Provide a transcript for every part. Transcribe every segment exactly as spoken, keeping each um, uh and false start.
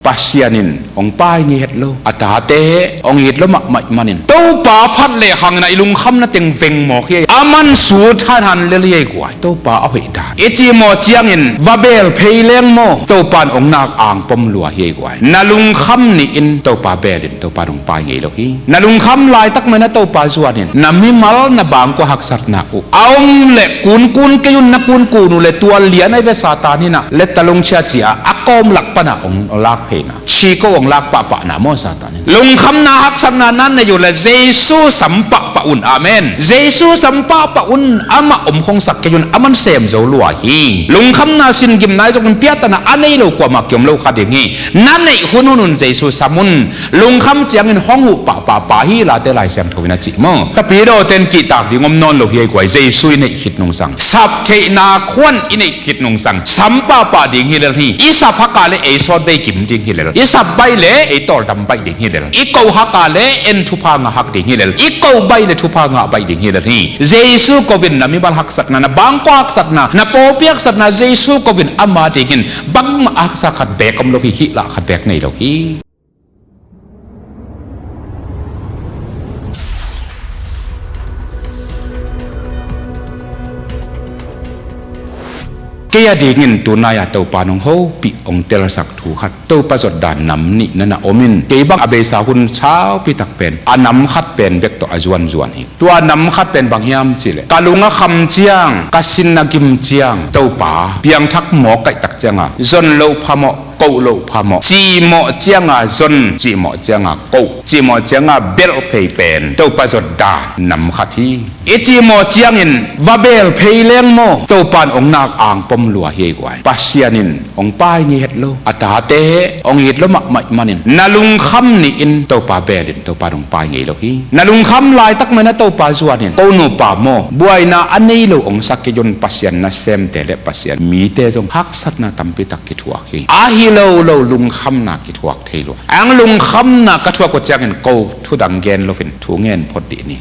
Pasian in hong pai ngei het lo, a tate hong it lo mahmah ahih manin Topa phat lehang in ah i lungkhamna teng veng mawk hi. A man sut hanhan lel hi ei guai. Topa a hoih dan i cih mawh ciangin va beel phei leng maw, Topa in hong nak angpom lua hi ei guai. Na lungkham nih in Topa beel in Topa in hong pai ngei lo hi. Na lungkham laitak mah in ah Topa zuan in, na mimal na bangkua haksatna uh a om leh kunkun kei un, na kunkun uh leh tua lian ahi ve Satan in ah leh talung cia ci-a a kawm lak pan ah hong lak pheina, siko hong lak pahpahna maw Satan in. Lungkhamna haksatna na neih uh leh Jesu sam pahpah un. Amen. Jesu sam pahpah un, amah omkhongsak kei un, aman sem zo lua hi. Lungkhamna singimna ahi zongin piahtana a nei lo kuamah kiom lo kha ding hi. Na neih hunhun un Jesu sam un. Lungkham ciangin hong huh pahpah pa hi, Late Lai Siangtho in a cih maw. Ka pi dawte in kihtak ding om nawn lo hi ei guai. Jesu i neih khit nungsang, sap theihna khuan i neih khit nungsang, sam pahpah ding hi lel hi. I sap hak a leh ei sawtvei kim ding hi lel. I sap baih leh ei tawldam baih ding hi lel. I koh hak a leh en thupha ngah hak ding hi lel. I koh baih leh thupha ngah baih ding hi lel hi. Jesu ko in, na mimal haksatna, na bangkua haksatna, na pawlpi haksatna Jesu ko in, ama dingin bangmah haksa khat beek om lo hi, hih lah khat beek nei lo hi. Kei a dingin tunai-a Topa in hong hopih, hong telsak thu khat, Topa zot dan nam nih na na om in, kei bang a beisa hun saupi tak pen a nam khat pen bek tawh a zuanzuan hi. Tua nam khat pen bang hiam cih leh, ka lung a kham ciang, ka sin a gim ciang, Topa piangthak mawk ka hih tak cianga zon loh phamawh, koh loh phamawh, cihmawh cianga zon, cihmawh cianga koh, cihmawh cianga belh phei pen Topa zot dan nam khat hi. I cihmawh ciangin va beel phei leng maw, Topa in hong nak angpom lua hi ei guai. Pasian in hong pai ngei het lo, a tate hong it lo mahmah ahih manin na lungkham nih in Topa beel in Topa in hong pai ngei lo hi. Na lungkham laitak mah in ah Topa zuan in, ko nupa maw, buaina a nei lo hong sa kei un, Pasian nasemte leh Pasian mite zong haksatna tampi tak kithuak hi. Ahi lo lo lungkhamna kithuak thei lua. Ang lungkhamna ka thuak uh ciangin ko thudang gen loin thu ngen phot dih ni.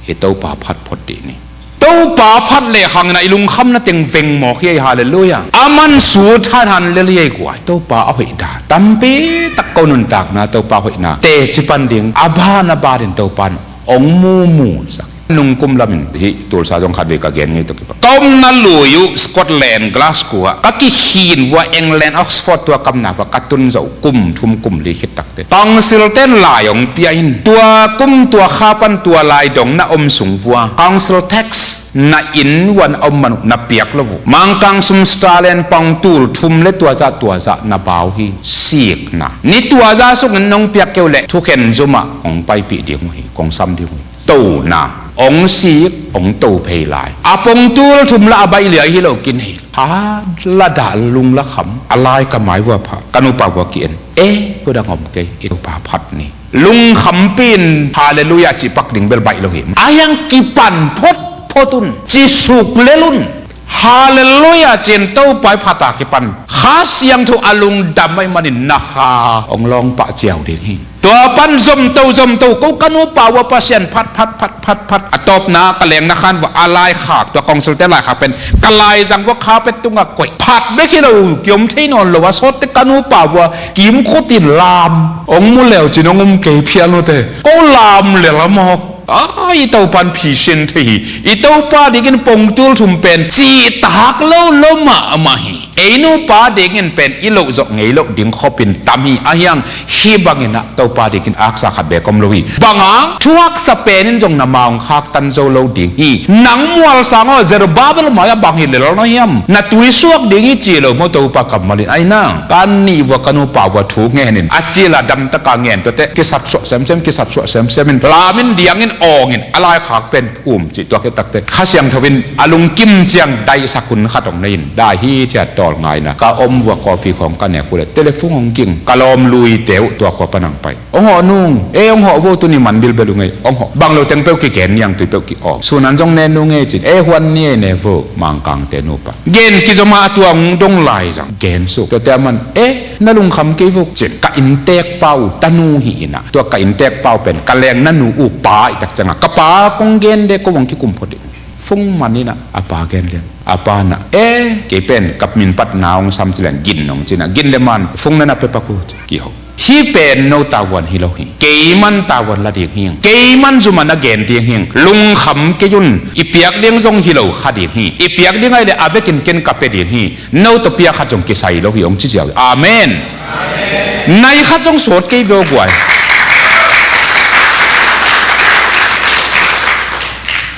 I Topa phat phot dih ni. Topa phat lehang in ah i lungkhamna teng veng mawk hi ei. Halleluiah. A man sut hanhan lel hi ei guai. Topa a hoih dan tampi tak, ko nuntakna Topa hoihna teci pan ding a ban a ban in Topa in hong mumu sak. Nungkum lamin hih Tulsa zong khatvei ka gen ngei tawh kipan, ka omna lui uh Scotland, Glasgow ah ka kikhin vua, England, Oxford tua ka omna vua ka tun zawh kum thum kum li khit takteh Council ten lai hong pia in, tua kum tua kha pan tua lai dong na om sung vua Council tax na inn uah na om man uh na piak lo uh. Mangkang sum sterling pound tul thum leh tua zah tua zah na bau hi. Sikna ni tua zah sungin nong piak kei uh leh thukhen zumah hong paipih ding uh hi, kong sam ding uh hi. Tona hong sik, hong to phei lai. A pound tul thum lah a baih liai hi lo kin hi. Kha la dah, lung la kham, a lai ka mai vua pha, ka nupa vua ki-en. Eh, ko dang om kei, i Topa phat ni. Lungkhampi in halleluiah cih pak ding bel baih lo hi. A hiang kipan photphot un, ci suk lel un. Halleluiah ci-in Topa i phat a kipan Kha Siangtho a lungdam ahih manin na kha hong lawng pah ciau ding hi. Tua pan zomto zomto ko ka nupa vua Pasian phat phat phat phat phat. A tawpna ka lengna khan vua a laikhak, tua Council te laikhak pen ka laizang vua carpet tungah koih. Phat bek hi lo, kiom thei nawn lo a, sawt teh ka nupa vua kimkhut in lam. Hong mu leu cin hong um kei phial nute. Ko lam lel a mawk. A, i Topa in phisin thei hi. I Topa dingin pound tul thum pen cihtak lo lo mahmah hi. Ei nupa dingin pen i loh zawh ngei loh ding khopin tam hi. A hiang hih bangin ah Topa dingin haksa khat beek om lo hi. Bang hang? Thu haksa pen in zong na ma hong khaktan zo lo ding hi. Nang mualsang aw, Zerubbabel mai-ah bang hi lel na hiam? Na tuisuak ding hi ci lo maw Topa kammal in? Ai nang, ka nih vua ka nupa vua thu ngenin a cil a damtaka ngen tuate kisatsuah semsem, kisatsuah semsem in, lam in, diang in, awng in, a laikhak pen um cih tuak hi takteh Kha Siangtho in a lungkim ciang daihsak hun khat hong nei in, dai hi ciat tawl ngaina. Ka om vua coffee khawng ka nek uh leh telephone hong ging. Ka lawm luite uh tua khua pan hong pai. Hong hawh nung, eh hong hawh vo, tuni man bilbel uh ngei, hong hawh. Bang lo teng peuh kigen niang, tui peuh ki-awng. Sunan zong ne nung ei cin, eh huan ni ei ne vo, Mangkangte nupa. Gen kizom a tua hong dong laizang. Gen suk. Tuate a man, eh, na lungkham kei vo cin. Ka innteekpa uh tanu hi in ah. Tua ka innteekpa uh pen ka leng na nu uh pa ahih tak ciangah ka pa kong gen de, ko hong kikum phot dih. Fung man inah a pa gen lian. A pa nah, e, kei pen kap min patna hong sam ci lian, gin hong cinah, gin le man fung nana pepak uh, kiho. Hih pen no tavuan hi lo hi. Keiman tavuan la ding hi. Keiman zumah na gen ding hi. Lungkham kei un. I piak ding zong hi lo kha ding hi. I piak ding ai le a vekin ken ka pe ding hi. No tawh piak khat zong kisai lo hi, hong ci ziau hi. Amen. Nai khat zong sawt kei veu guai.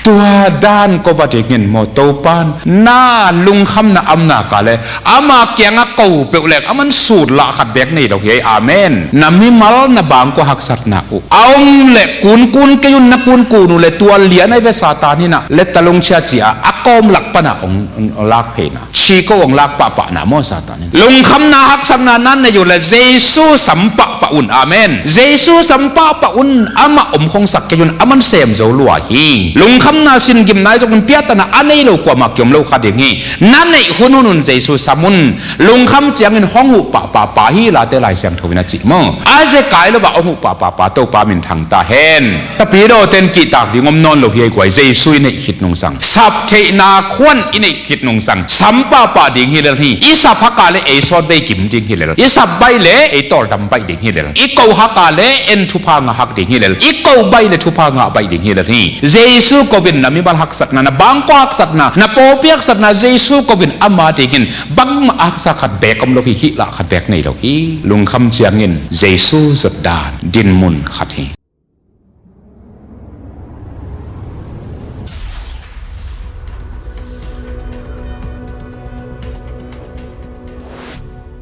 Tua dan ko va dingin maw, Topan na lungkhamna amna ka le ama kiangah ko peuh leng aman sut lah khat bek nei lo hi. Amen. Na mimal na bangkua haksatna uh a om le kunkun kei un, na kunkun uh le tua lian ai ve Satan hinah le talung chia ci-a a kawm lak panah hong lak pheina. Chiko hong lak pahpahna maw Satan in. Lungkhamna haksatna na nei uh le Jesu sam pahpah un. Amen. Jesu sam pahpah un, amah omkhongsak kei un, aman sem zo lua hi. Lungkhamna sin gimna i zong in piatana a nei lo kuamah kiom lo kha ding hi. Na neih hunhun un Jesu sam un. Lungkham ciangin hong huh pahpah pa hi Late Lai Siangtho in a cih maw. A zekai lo ah hong huh pahpah pa Topa minthang ta hen. Tapidaw ten kihtak ding om nawn lo hi ei guai, Jesu i neih khit nungsang. Sap theihna khuan i neih khit nungsang. Sam pahpah ding hi lel hi. I sap haka le ei sawt vei kim ding hi lel. I sap baih le ei tawldam baih ding hi lel. I ko haka le en thupha ngah hak ding hi lel. I ko baih le thupha ngah baih ding hi lel hi. Jesu kovin na mimal haksatna, na bangkua haksatna, na pawlpi haksatna Jesu kovin ama dingin bangmah haksa khat bek om lo hi, hih lah khat bek nei lo hi. Lungkham ciangin Jesu zot dan dinmun khat hi.